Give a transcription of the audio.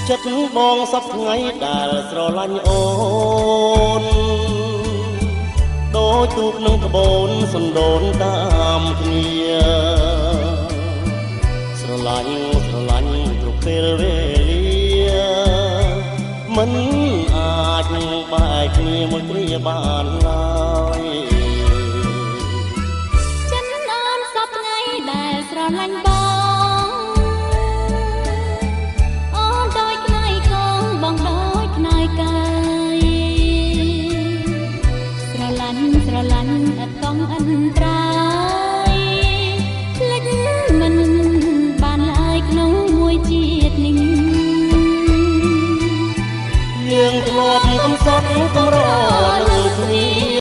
ចិត្តបងសពថ្ងៃដែលស្រឡាញ់អូនដូចទូកនឹងក្បូនសណ្ដូនតាមគ្នាស្រឡាញ់ស្រឡាញ់គ្រប់ពេលវេលាមិនអាចនឹងបែកគ្នាមួយគ្រាបានឡើយចិត្តអូនសពថ្ងៃដែលស្រឡាញ់បងអូនដូចខ្នើយកងបងដូចខ្នើយកាយស្រឡាញ់ស្រឡាញ់ឥតកង់អន្តរាយភ្លេចមិនបានឡើយក្នុងមួយជាតិនេះយើងធ្លាប់កំសត់កម្រ